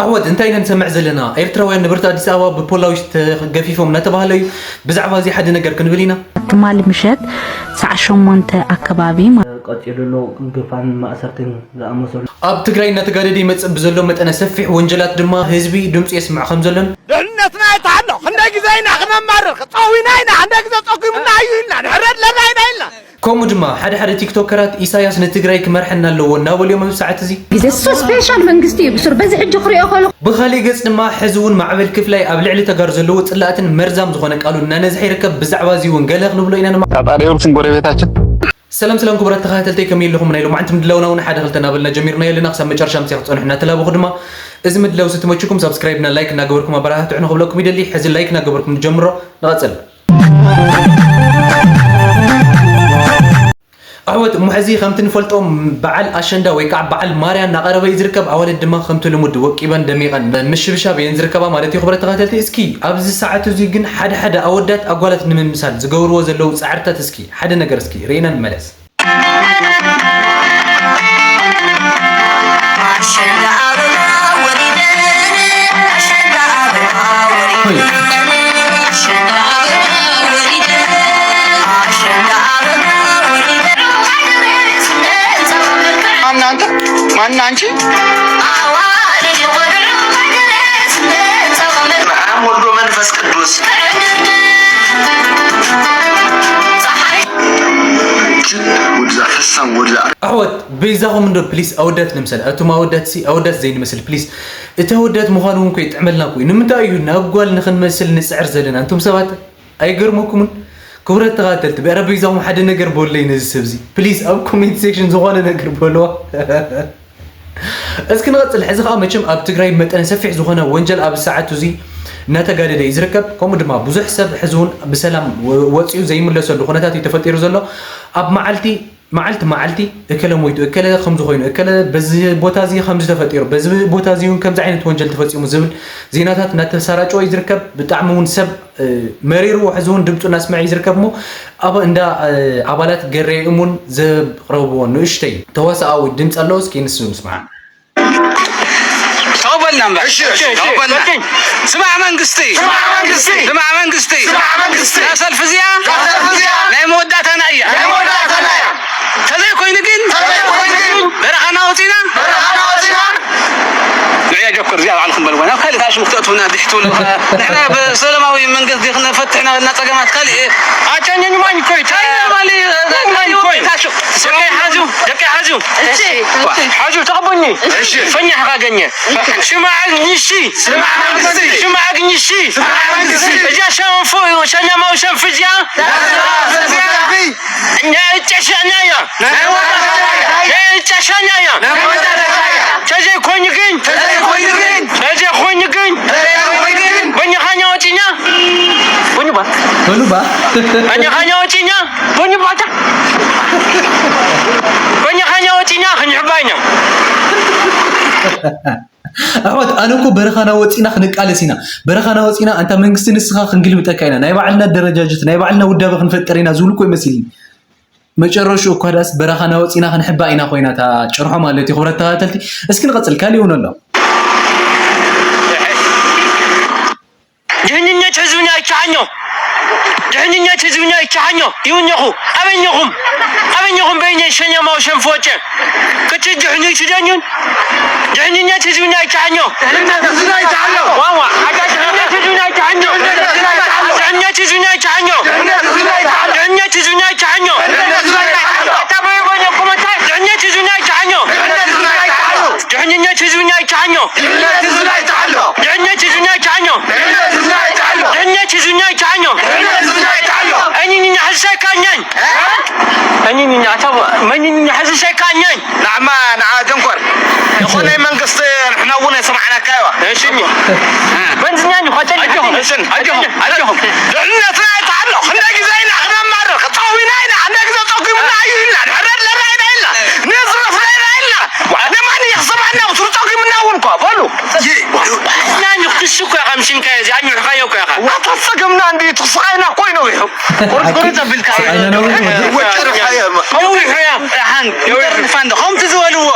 ኣሕዋት እንታይ ኢና ንሰምዕ ዘለና? ኤርትራውያን ነበርቲ ኣዲስ ኣበባ ብፖላዊስ ተገፊፎም እናተባህለ እዩ። ብዛዕባ እዚ ሓደ ነገር ክንብል ኢና። ትማሊ ምሸት ሰዓት ሸሞንተ ኣከባቢ ማ- ቀጺሉ ኣሎ። ግፋን ማእሰርትን ዝኣመሰሉ። ኣብ ትግራይ እናተጋደደ ይመጽእ ብዘሎ መጠነ ሰፊሕ ወንጀላት ድማ ህዝቢ ድምፁ የስምዕ ከም ዘሎን ድሕነትና ይትሓሎ። ክንደይ ግዜ ኢና ክነማርር? ጸዊና ኢና፣ ክንደይ ግዜ ጸጉምና እዩ ኢልና፣ ንሕረድ ለና ኢና ኢልና። ከምኡ ድማ ሓደ ሓደ ቲክቶከራት ኢሳያስ ንትግራይ ክመርሐና ኣለዎ እናበሉ እዮም ኣብዚ ሰዓት እዚ። ግዜ እሱ ስፔሻል መንግስቲ እዩ ብሱር በዚ ሕጂ ክሪኦ ከለኹ። ብኻሊእ ገጽ ድማ ሕዚ እውን ማዕበል ክፍላይ ኣብ ልዕሊ ተጋሩ ዘለዎ ጽላእትን መርዛም ዝኾነ ቃሉ እናነዝሐ ይርከብ። ብዛዕባ እዚ እውን ገለ ክንብሎ ኢና ንማ- ታጣሪዎችን ጎረቤታችን ሰላም ሰላም ክቡራት ተኸታተልተይ ከመይ ኣለኹም? ናይ ሎማዓንቲ ምድላውና እውን ሓደ ክልተ እናበልና ጀሚርናዮ ኣለና። ክሳብ መጨረሻ ምሳይ ክትጸንሑ እናተላበኹ ድማ እዚ ምድላው ዝተመችኩም ሳብስክራይብ እና ላይክ እናገበርኩም ኣበረታትዑ ንኽብለኩም ይደሊ። ሕዚ ላይክ እናገበርኩም ንጀምሮ። ንቐጽል። ኣሕዋት እሞ ሕዚ ከምቲ ንፈልጦ በዓል ኣሸንዳ ወይ ከዓ በዓል ማርያ እናቐረበ እዩ ዝርከብ። ኣዋልድ ድማ ከምቲ ልሙድ ወቂበን ደሚቐን ምሽብሻብ እየን ዝርከባ ማለት እዩ። ክብረት ተኸታተልቲ እስኪ ኣብዚ ሰዓት እዚ ግን ሓደ ሓደ ኣወዳት ኣጓላት ንምምሳል ዝገብርዎ ዘለዉ ፃዕርታት እስኪ ሓደ ነገር እስኪ ርኢና ንመለስ። እናንተ ማን አንቺ ወልዶ መንፈስ ቅዱስ ወድዛ ፈሳም ወድዛ ኣሕዋት በይዛኹም እንዶ ፕሊስ ኣወዳት ንምሰል ኣቱም ኣወዳት ሲ ኣወዳት ዘይንመስል ፕሊስ እቲ ኣወዳት ምዃኑ እውን ኮ ይጥዕመልና ኮ እዩ ንምንታይ እዩ ናብ ጓል ንኽንመስል ንፅዕር ዘለና እንቱም ሰባት ኣይገርመኩምን ክቡረት ተኻተልቲ ብዕረ በይዛኹም ሓደ ነገር በለይ ነዚ ሰብ ዚ ፕሊስ ኣብ ኮሜንት ሴክሽን ዝኾነ ነገር በልዋ እስኪ ንቐፅል። ሕዚ ከዓ መቸም ኣብ ትግራይ መጠነ ሰፊሕ ዝኾነ ወንጀል ኣብ ሰዓቱ እዚ እናተጋደደ እዩ ዝርከብ። ከምኡ ድማ ብዙሕ ሰብ ሕዚ እውን ብሰላም ወፂኡ ዘይምለሰሉ ኩነታት እዩ ተፈጢሩ ዘሎ። ኣብ መዓልቲ መዓልቲ መዓልቲ እከለ ሞይቱ እከለ ከምዚ ኮይኑ እከለ በዚ ቦታ እዚ ከምዚ ተፈጢሩ በዚ ቦታ እዚ እውን ከምዚ ዓይነት ወንጀል ተፈፂሙ ዝብል ዜናታት እናተሰራጨወ እዩ ዝርከብ። ብጣዕሚ እውን ሰብ መሪርዎ ሕዚ እውን ድምፁ እናስምዐ እዩ ዝርከብ እሞ ኣብ እንዳ ኣባላት ገሬ እሙን ዘቕረብዎ ንእሽተይ ተዋሳኣዊ ድምፂ ኣለዎ እስኪ ንሱ ንስምዓ። ተቐበልና እምበር ተቐበልና ስማዕ መንግስቲ ስማዕ መንግስቲ ስማዕ መንግስቲ እዛ ሰልፊ እዚኣ ናይ መወዳእታና እያ ተዘይኮይኑ ግን በረኻና ወፂና ንዕያ ጀኩር እዚኣ ባዕልኩም በልዋ ናብ ካልእ ታሽሙ ክተእትውና ድሕትውሉ ንሕና ብሰላማዊ መንገዲ ክነፈትሕና እና ፀገማት ካልእ ኣቻኘኝ ማኝ ኮይ ታይ ማሊ ማኝ ኮይ ደቂ ሓዙ ደቂ ሓዙ ሓዙ ተቐበኝ ፈኛሕ ካገኘ ሽማ ኣግኝሺ ሽማ ኣግኝሺ እዚኣ ሸንፎ ሸኛማዊ ሸንፊ እዚኣ እኛ እጨሻኛ እያ እጨሻኛ እያ ተዘይ ኮኝ ግን ተዘይ ኮኝ ግን በኛኻኛ ወጪኛ ኮኝ ባ በሉ ባ በኛኻኛ ወጪኛ ኮኝ ባታ በኛኻኛ ወጪኛ ክንሕባኛ ኣሕዋት ኣነ እኮ በረኻና ወፂና ክንቃለስ ኢና በረኻና ወፂና ኣንታ መንግስቲ ንስኻ ክንግልብጠካ ኢና ናይ ባዕልና ኣደረጃጀት ናይ ባዕልና ውዳበ ክንፈጥር ኢና ዝብሉ እኮ ይመስልኒ መጨረሽኡ እኳ ዳስ በረኻና ወፂና ክንሕባእ ኢና ኮይና እታ ጭርሖ ማለት እዩ ክብረት ተኸታተልቲ እስኪ ንቐፅል ካሊእ እውን ኣሎ ድህንነት ህዝብና ይቻሓኘው ድሕንነት ህዝብና ይቻሓኘው ይውኘኹ ኣበኘኹም ኣበኘኹም በይነ ሸኛማው ሸንፎጨ ክትድሕኑ ይትደኙን ድሕንነት ህዝብና ይቻሓኘው ዋዋ ድሕንነት ህዝብና ይቻሓኘው ድሕንነት ህዝብና ይቻሓኘው ድሕንነት ህዝብና ይቻሓኘው ድሕንነት ህዝብና ይቻሓኘው ድሕንነት ህዝብና ይቻሓኘው ድሕንነት ህዝብና ይቻሓኘው ድሕንነት ህዝብና ይቻሓኘው ድሕንነት ህዝብና ይቻሓኘው ድሕንነት ህዝብና ይቻሓኘው ድሕንነት ህዝብና ይቻሓኘው ድሕንነት ህዝብና ይቻሓኘው እኒንኛ ሕዝሻይ ካኛኝ እኒንኛ ኣታ መኒንኛ ሕዝሻይ ካኛኝ ንዓማ ንዓ ደንኮር ዝኾነ መንግስቲ ንሕና እውን የሰማዕናካ ይዋ እሺ በንዝኛ ንኸተል ኣጆኹም እሽን ኣጆኹም ኣጆኹም ድሕነትና ይተሓሎ ክንደ ግዜ ኢና ክነማርር ክፀዊና ኢና ክንደ ግዜ ፀጉምና እዩ ኢልና ድሕረ ለና ኢና ኢልና ንዝረፍና ኢና ኢልና ንማን ይኽስባና ብትሩ ፀጉምና እውን እኳ በሉ ናኒ ክትሱ እኮ ኢኻ ምሽንካዮ እዚኣ ኝሕኻዮ እኮ ኢኻ ኣታ ፀገምና እንዲ ትኽስቓይና እኮ ይነዊሑ ቁርጥቁርጥ ኣቢልካ ነዊሑ እያ ነዊሑ እያ ደሓን ይጠርንፋ እንዶ ከምቲ ዝበልዎ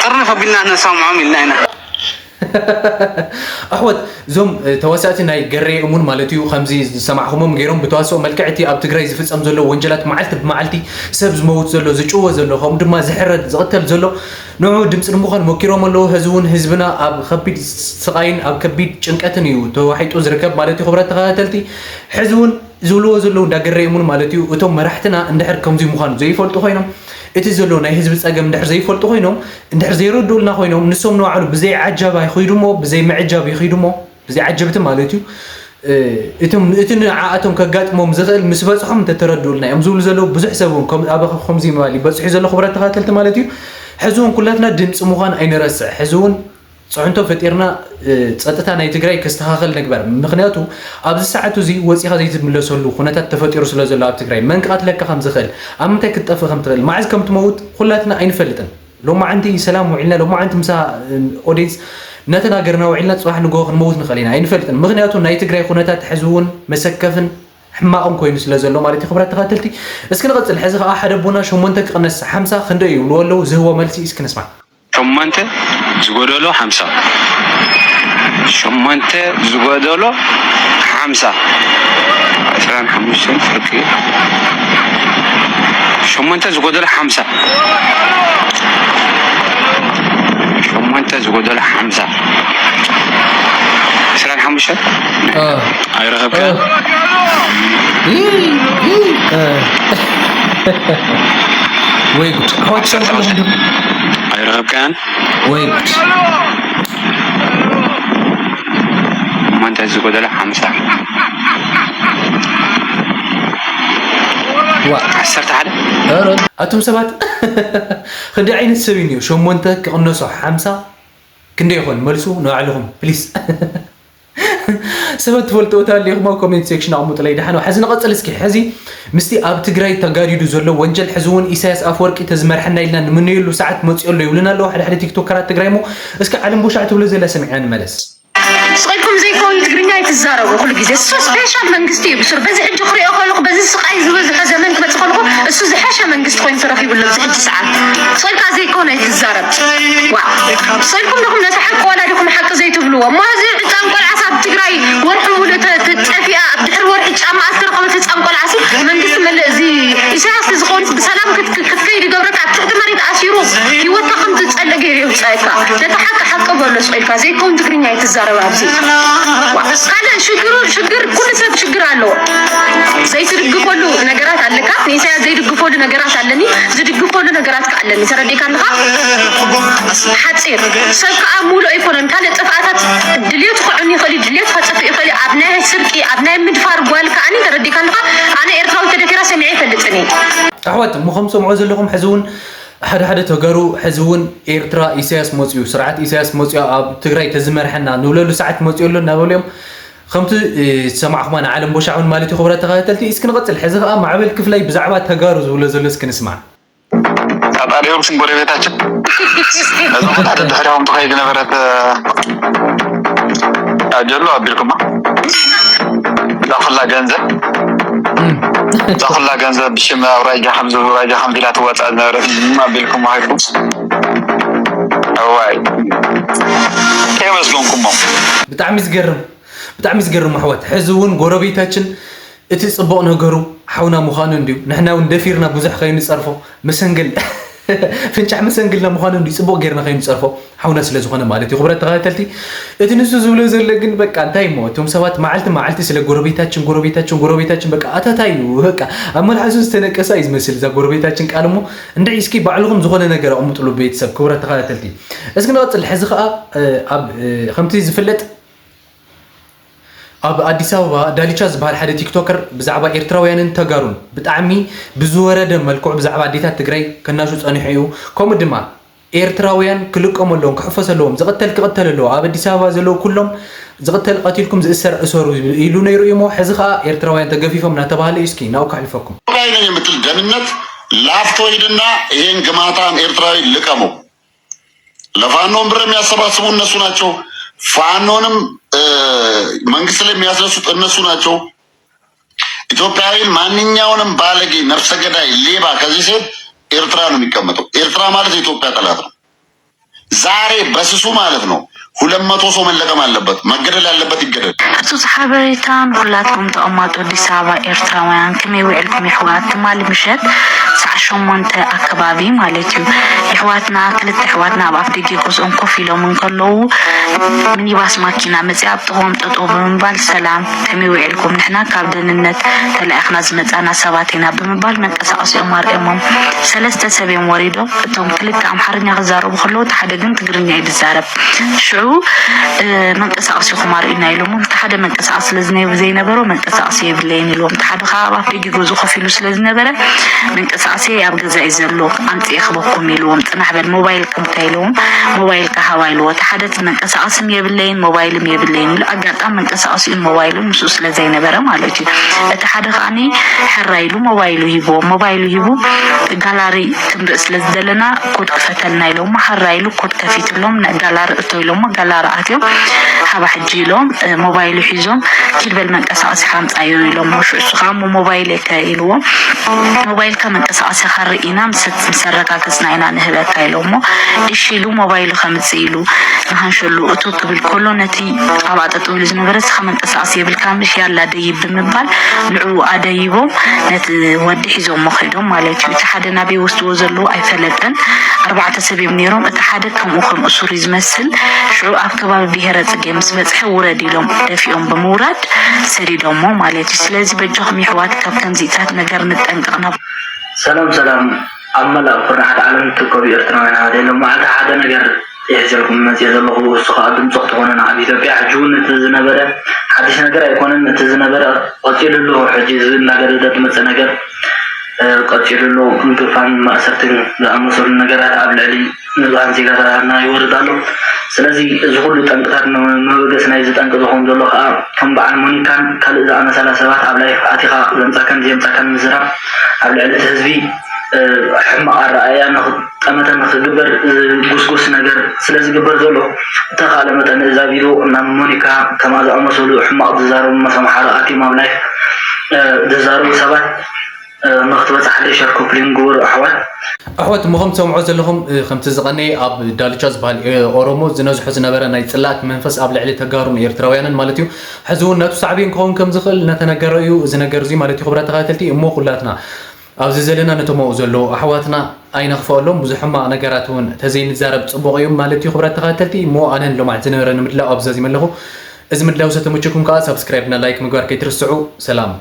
ጥርንፍ ኣቢልና ነሰምዖም ኢልና ኢና ኣሕወት፣ እዞም ተዋሳእቲ ናይ ገሬ እሙን ማለት እዩ፣ ከምዚ ዝሰማዕኹሞም ገይሮም ብተዋስኦ መልክዕ እቲ ኣብ ትግራይ ዝፍጸም ዘሎ ወንጀላት፣ መዓልቲ ብመዓልቲ ሰብ ዝመውት ዘሎ፣ ዝጭወ ዘሎ፣ ከምኡ ድማ ዝሕረድ ዝቕተል ዘሎ፣ ንዑ ድምፂ ንምዃን ሞኪሮም ኣለዉ። ሕዚ እውን ህዝብና ኣብ ከቢድ ስቓይን ኣብ ከቢድ ጭንቀትን እዩ ተዋሒጡ ዝርከብ ማለት እዩ። ክብረት ተኸታተልቲ፣ ሕዚ እውን ዝብልዎ ዘለዉ እንዳገረየሙን ማለት እዩ። እቶም መራሕትና እንድሕር ከምዚ ምዃኑ ዘይፈልጡ ኮይኖም፣ እቲ ዘሎ ናይ ህዝቢ ጸገም እንድሕር ዘይፈልጡ ኮይኖም፣ እንድሕር ዘይረድኡልና ኮይኖም፣ ንሶም ንባዕሉ ብዘይ ዓጃብ ኣይኸይዱ እሞ፣ ብዘይ ምዕጃብ ይኸይዱ እሞ፣ ብዘይ ዓጀብቲ ማለት እዩ። እቶም እቲ ንዓኣቶም ከጋጥሞም ዝኽእል ምስ በጽሖም እንተተረድኡልና እዮም ዝብሉ ዘለዉ። ብዙሕ ሰብ እውን ከም ኣበ ከምዚ ምባል ይበጽሑ ዘሎ፣ ክብረት ተኸታተልቲ ማለት እዩ። ሕዚ እውን ኩላትና ድምፂ ምዃን ኣይንረስዕ። ሕዚ እውን ፅዕንቶ ፈጢርና፣ እ፣ ፀጥታ ናይ ትግራይ ከስተኻኸል ንግበር። ምኽንያቱ ኣብዚ ሰዓት እዚ ወፂኻ ዘይትምለሰሉ ኩነታት ተፈጢሩ ስለ ዘሎ ኣብ ትግራይ መን ክቐትለካ ከም ዝኽእል፣ ኣብ ምንታይ ክትጠፍእ ከም ትኽእል፣ መዓዝ ከም ትመውት ኩላትና ኣይንፈልጥን። ሎማዓንቲ ሰላም ውዒልና፣ ሎማዓንቲ ምሳ፣ እ፣ ኦዲየንስ እናተናገርና ውዒልና ፅባሕ ንግሆ ክንመውት ንኽእል ኢና፣ ኣይንፈልጥን። ምኽንያቱ ናይ ትግራይ ኩነታት ሕዚ እውን መሰከፍን ሕማቕን ኮይኑ ስለ ዘሎ ማለት እዩ። ክብራት ተኸታተልቲ፣ እስኪ ንቐፅል። ሕዚ ከዓ ሓደ ኣቦና ሸሞንተ ክቕነስ ሓምሳ ክንደይ እዩ ይብልዎ ኣለዉ፣ ዝህቦ መልሲ እስኪ ንስማዕ። ሸሞንተ ዝጎደሎ ሓምሳ። ሸሞንተ ዝጎደሎ ሓምሳ። ዕስራን ሓሙሽተን ፍርቂ። ሸሞንተ ዝጎደሎ ሓምሳ። ሸሞንተ ዝጎደሎ ሓምሳ። ዕስራን ሓሙሽተን? እ። ኣይረኸብካን? እ። እ። እ። ወይ ጉድ። ኣሕዋት ትሰምዑ ኣለኹም ድዩ? ኣይረኸብካን? ወይ ጉድ። እሞ እንታይ ዝጎደለ ሓምሳ? ዋ። ዓሰርተ ሓደ? ኧረ፣ ኣቱም ሰባት፣ ክንደይ ዓይነት ሰብ እዩ እኒኦ? ሸሞንተ ክቕነሶ ሓምሳ ክንደይ ይኾን? መልሱ ንባዕልኹም፣ ፕሊስ። ሰባት ትፈልጥዎ ተሃሊኹም ኣብ ኮሜንት ሴክሽን ኣቕምጡለይ። ደሓን፣ ሕዚ ንቐጽል እስኪ። ሕዚ ምስቲ ኣብ ትግራይ ተጋዲዱ ዘሎ ወንጀል፣ ሕዚ እውን ኢሳያስ ኣፈወርቂ ተዝመርሐና ኢልና ንምነየሉ ሰዓት መጺኡ ኣሎ ይብሉና ኣለዉ ሓደ ሓደ ቲክቶከራት ትግራይ። እሞ እስኪ ዓለም ቦሻዕ ትብሎ ዘላ ሰሚዕና ንመለስ። ስቕ ኢልኩም ዘይከውን ትግርኛ ኣይትዛረቡ ኩሉ ግዜ። እሱ ስፔሻል መንግስቲ እዩ ብሱር። በዚ ሕጂ ክሪኦ ከለኹ፣ በዚ ስቓይ ዝበዝሖ ዘመን ክመጽእ ከለኹ፣ እሱ ዝሐሸ መንግስቲ ኮይኑ ተረኺቡ ኣሎ ኣብዚ ሕጂ ሰዓት። ስቕ ኢልካ ዘይከውን ኣይትዛረብ። ዋ፣ ስቕ ኢልኩም ዲኹም ነቲ ሓቂ ዋላ ዲኹም ሓቂ ዘይትብልዎ? እሞ እዚ ህጻን ቆልዓስ ኣብ ትግራይ ወርሒ ሙሉእ ተ-፣ ተ-፣ ጠፊኣ፣ ኣብ ድሕሪ ወርሒ ጫማ ዝተረኸበት ህጻን ቆልዓሲ መንግስቲ መለ-፣ እዚ ኢሳያስ ዝኸውን ብሰላም ክት-፣ ክት-፣ ክትከይድ ይገብረካ፣ ኣብ ትሕቲ መሬት ኣሲሩ ህይወትካ ከም ትጸልእ ገይሩ የውጽኣካ። ነቲ ሓቂ ሓቂ በሎ ስቕ ኢልካ፣ ዘይከውን ትግርኛ ኣይትዛረብ ኣብዚ። ዋ፣ ካልእ ሽግሩ፣ ሽግር፣ ኩሉ ሰብ ሽግር ኣለዎ። ዘይትድግፈሉ ነገራት ኣለካ፣ ንኢሳያስ ዘይድግፈሉ ነገራት ኣለኒ፣ ዝድግፈሉ ነገራት ከ ኣለኒ። ተረዲእካ ኣለኻ? ሓጺር ሰብ ከኣ ሙሉእ ኣይኮነን። ካልእ ጥፍኣታት ድልየቱ ከዕኑ ይኽእል እዩ፣ ድልየቱ ከጥፍእ ይኽእል እዩ። ኣብ ናይ ስርቂ፣ ኣብ ናይ ምድፋር ጓል ከኣኒ ተረዲእካ ኣለኻ? ኣነ ኤርትራዊት ተደፊራ ሰሚዐ ኣይፈልጥን እየ። ኣሕዋት፣ እሞ ከም ሰምዖ ዘለኹም ሕዚ እውን ሓደ ሓደ ተጋሩ ሕዚ እውን ኤርትራ ኢሳያስ መፅዩ፣ ስርዓት ኢሳያስ መፅዩ ኣብ ትግራይ ተዝመርሐና ንብለሉ ሰዓት መፅዩ ኣሎ እናበሉ እዮም። ከምቲ፣ እ፣ ዝሰማዕኹማ ንዓለም ቦሻዕ እውን ማለት እዩ። ክቡራት ተኸታተልቲ፣ እስኪ ንቐፅል። ሕዚ ከዓ ማዕበል ክፍላይ ብዛዕባ ተጋሩ ዝብሎ ዘሎ እስኪ ንስማዕ። ታጣሪዎችን ጎረቤታችን ነዚ ቦታ ድሕሪኦም ትኸይድ ነበረት። ኣጀሉ ኣቢልኩማ እዛ ኩላ ገንዘብ፣ እዛ ኩላ ገንዘብ ብሽም ኣውራጃ ከምዚ ኣውራጃ ከምዚ ኢላ ትወፃ ዝነበረት ድማ ኣቢልኩም ሃይኩም። እዋይ ከየመስገንኩሞ። ብጣዕሚ ዝገርም፣ ብጣዕሚ ዝገርም ኣሕዋት። ሕዚ እውን ጎረቤታችን እቲ ጽቡቕ ነገሩ ሓውና ምዃኑ እንድዩ። ንሕና እውን ደፊርና ብዙሕ ከይንጸርፎ፣ መሰንግል፣ ፍንጫሕ መሰንግልና ምዃኑ እንድዩ፣ ጽቡቕ ጌርና ከይንጸርፎ ሓውና ስለ ዝኾነ ማለት እዩ። ክቡራት ተኸታተልቲ፣ እቲ ንሱ ዝብሎ ዘሎ ግን በቃ እንታይ እሞ፣ እቶም ሰባት መዓልቲ መዓልቲ ስለ ጎረቤታችን፣ ጎረቤታችን፣ ጎረቤታችን በቃ ኣታታይ እዩ። በቃ ኣብ መልሓሱ ዝተነቀሳ እዩ ዝመስል እዛ ጎረቤታችን ቃል እሞ፣ እንድዒ እስኪ ባዕልኹም ዝኾነ ነገር ኣቕምጥሉ ቤተሰብ። ክቡራት ተኸታተልቲ፣ እስኪ ንቐጽል። ሕዚ ኸኣ፣ እ፣ ኣብ፣ እ፣ ከምቲ ዝፍለጥ ኣብ ኣዲስ ኣበባ ዳልቻ ዝበሃል ሓደ ቲክቶከር ብዛዕባ ኤርትራውያንን ተጋሩን ብጣዕሚ ብዝወረደ መልክዑ ብዛዕባ ኣዴታት ትግራይ ከናሹ ጸኒሑ እዩ። ከምኡ ድማ ኤርትራውያን ክልቀሙ ኣለዎም፣ ክሕፈሱ ኣለዎም፣ ዝቕተል ክቕተል ኣለዎ፣ ኣብ ኣዲስ ኣበባ ዘለዉ ኩሎም ዝቕተል ቀቲልኩም ዝእሰር እሰሩ ኢሉ ነይሩ እዩ እሞ፣ ሕዚ ኸኣ ኤርትራውያን ተገፊፎም እናተባህለ እዩ። እስኪ ናብኡ ከሕልፈኩም። ትግራይ ነኝ የምትል ደምነት ላፍቶ ሂድና ይሄን ግማታም ኤርትራዊ ልቀመው። ለፋኖን ብር የሚያሰባስቡ እነሱ ናቸው። ፋኖንም፣ እ፣ መንግስት ላይ የሚያስነሱት እነሱ ናቸው። ኢትዮጵያዊን ማንኛውንም ባለጌ፣ ነፍሰ ገዳይ፣ ሌባ ከዚህ ሴት ኤርትራ ነው የሚቀመጠው። ኤርትራ ማለት የኢትዮጵያ ጠላት ነው። ዛሬ በስሱ ማለት ነው። ሁለት መቶ ሰው መለቀም አለበት። መገደል ያለበት ይገደል። ህጹጽ ሓበሬታ ንኹላትኩም ተቐማጦ ኣዲስ ኣበባ ኤርትራውያን፣ ከመይ ውዕልኩም የሕዋት? ትማሊ ምሸት ሰዓት ሸሞንተ ኣከባቢ ማለት እዩ፣ የሕዋትና፣ ክልተ ኣሕዋትና ኣብ ኣፍደገ ገዝኦም ኮፍ ኢሎም እንከለዉ፣ ሚኒባስ ማኪና መጺኣ ኣብ ጥቕኦም ጠጠው ብምባል፣ "ሰላም፣ ከመይ ውዕልኩም? ንሕና ካብ ደህንነት ተላኢኽና ዝመጻና ሰባት ኢና" ብምባል መንቀሳቐሲኦም ኣርእዮሞም። ሰለስተ ሰብ እዮም ወሪዶም። እቶም ክልተ ኣምሓርኛ ክዛረቡ ከለዉ፣ እቲ ሓደ ግን ትግርኛ እዩ ዝዛረብ። ሽዑ፣ እ፣ "መንቀሳቐሲኹም ኣርእዩና" ኢሎሞም። እቲ ሓደ መንቀሳቐሲ ስለ ዝነ-፣ ዘይነበሮ፣ "መንቀሳቐሲ የብለይን" ኢልዎም። እቲ ሓደ ከዓ ኣብ ኣፍደገ ገዝኡ ኮፍ ኢሉ ስለ ዝነበረ፣ "መንቀሳቐሲ ኣብ ገዛ እዩ ዘሎ፣ ኣምፅኤ ክበኩም" ኢልዎም። "ፅናሕ በል፣ ሞባይል ከምካ" ኢልዎም። "ሞባይል ከሃባ" ኢልዎ። እቲ ሓደ እቲ መንቀሳቐስም የብለይን፣ ሞባይልም የብለይን ኢሉ። ኣጋጣሚ መንቀሳቐሲኡን ሞባይሉን ምስኡ ስለ ዘይነበረ ማለት እዩ። እቲ ሓደ ከዓኒ ሕራይ ኢሉ ሞባይሉ ሂብዎ። ሞባይሉ ሂቡ፣ "ጋላሪ ክንርኢ ስለ ዝደለና ኮድ ክፈተልና" ኢሎሞ። ሕራይ ኢሉ ኮድ ከፊትሎም፣ "ን-፣ ጋላሪ እቶ" ኢሎሞ። ጋላሪ ኣትዮም። "ሃባ ሕጂ" ኢሎም፣ እ፣ ሞባይሉ ሒዞም፣ "ኪድ በል መንቀሳቐሲ ሓምፃዮ" ኢሎሞ። ሽዑ እሱ ከዓ "እሞ ሞባይል የከ?" ኢልዎ። "ሞባይልካ መንቀሳቐሲ ካርኢና ምስ፣ ምስ ኣረጋገፅና ኢና ንህበካ" ኢሎሞ። "እሺ" ኢሉ ሞባይሉ ከምፅእ ኢሉ ንሃንሸሉ እቶ ክብል ከሎ፣ ነቲ ኣብኣ ጠጠው ኢሉ ዝነበረ "እስኻ መንቀሳቐሲ የብልካ ምሽ፣ ያላ ደይብ" ብምባል ንዕኡ ኣደይቦም ነቲ ወዲ ሒዞሞ ከይዶም ማለት እዩ። እቲ ሓደ ናበይ ወስድዎ ዘለዉ ኣይፈለጠን። ኣርባዕተ ሰብ እዮም ነይሮም። እቲ ሓደ ከምኡ ከም እሱር እዩ ዝመስል። ሽዑ ኣብ ከባቢ ብሄረ ጽጌ ምስ በጽሐ ውረድ ኢሎም ደፊኦም ብምውራድ ሰዲዶሞ ማለት እዩ። ስለዚ በጃኹም የሕዋት ካብ ከምዚታት ነገር ንጠንቀቕ። ናብ ሰላም ሰላም፣ ኣብ መላእ ኩርናዓት ዓለም ትርከቡ ኤርትራውያን ኣሕዋተይ፣ ሎማዓንቲ ሓደ ነገር የሕዝልኩም መፅየ ዘለኹ። እሱ ከዓ ድምፂ ክትኾኑና ኣብ ኢትዮጵያ። ሕጂ እውን እቲ ዝነበረ ሓድሽ ነገር ኣይኮነን። እቲ ዝነበረ ቀፂሉ ኣሎ። ሕጂ እዚ እናገደደ ዝመፀ ነገር፣ እ፣ ቀፂሉ ኣሎ። ግፋን ማእሰርትን ዝኣመሰሉ ነገራት ኣብ ልዕሊ ንጹሃን ዜጋታትና ይወርድ ኣሎ። ስለዚ እዚ ኩሉ ጠንቅታት፣ መ-፣ መበገሲ ናይዚ ጠንቂ ዝኸውን ዘሎ ከዓ ከም በዓል ሞኒካን ካልእ ዝኣመሰላ ሰባት ኣብ ላይፍ ኣቲኻ ዘምጻካን ዘየምጻካን ምዝራብ፣ ኣብ ልዕሊ እቲ ህዝቢ፣ እ፣ ሕማቕ ኣረኣእያ ንኽ-፣ ጠመተ ንኽግበር ዝጉስጉስ ነገር ስለ ዝግበር ዘሎ፣ ብተኻእለ መጠን እዛ ቪድዮ ናብ ሞኒካ ከምኣ ዝኣመሰሉ ሕማቕ ዝዛረቡ ምስ ኣምሓሩ ኣትዮም ኣብ ላይፍ፣ እ፣ ዝዛረቡ ሰባት እ፣ ንኽትበጽሓለይ ሸር ኮፕሊን ግበሩ ኣሕዋት። ኣሕዋት፣ እሞ ከም ትሰምዑ ዘለኹም፣ እ፣ ከምቲ ዝቐነየ ኣብ ዳልቻ ዝበሃል፣ እ፣ ኦሮሞ ዝነዝሖ ዝነበረ ናይ ጽላእት መንፈስ ኣብ ልዕሊ ተጋሩን ኤርትራውያንን ማለት እዩ። ሕዚ እውን ነቱ ሳዕቤን ክኸውን ከም ዝኽእል እናተነገረ እዩ እዚ ነገር እዚ ማለት እዩ። ክቡራት ተኸታተልቲ፣ እሞ ኩላትና ኣብዚ ዘለና ነቶም ኣብኡ ዘለዉ ኣሕዋትና ኣይነኽፍኣሎም። ብዙሕ ሕማቕ ነገራት እውን ተዘይንዛረብ ጽቡቕ እዩ ማለት እዩ። ክቡራት ተኸታተልቲ፣ እሞ ኣነ ንሎማዕቲ ዝነበረ ንምድላው ኣብዚ ዛዚመ ኣለኹ። እዚ ምድላው ዝተመቸኩም ከኣ ሳብስክራይብ እና ላይክ ምግባር ከይትርስዑ። ሰላም።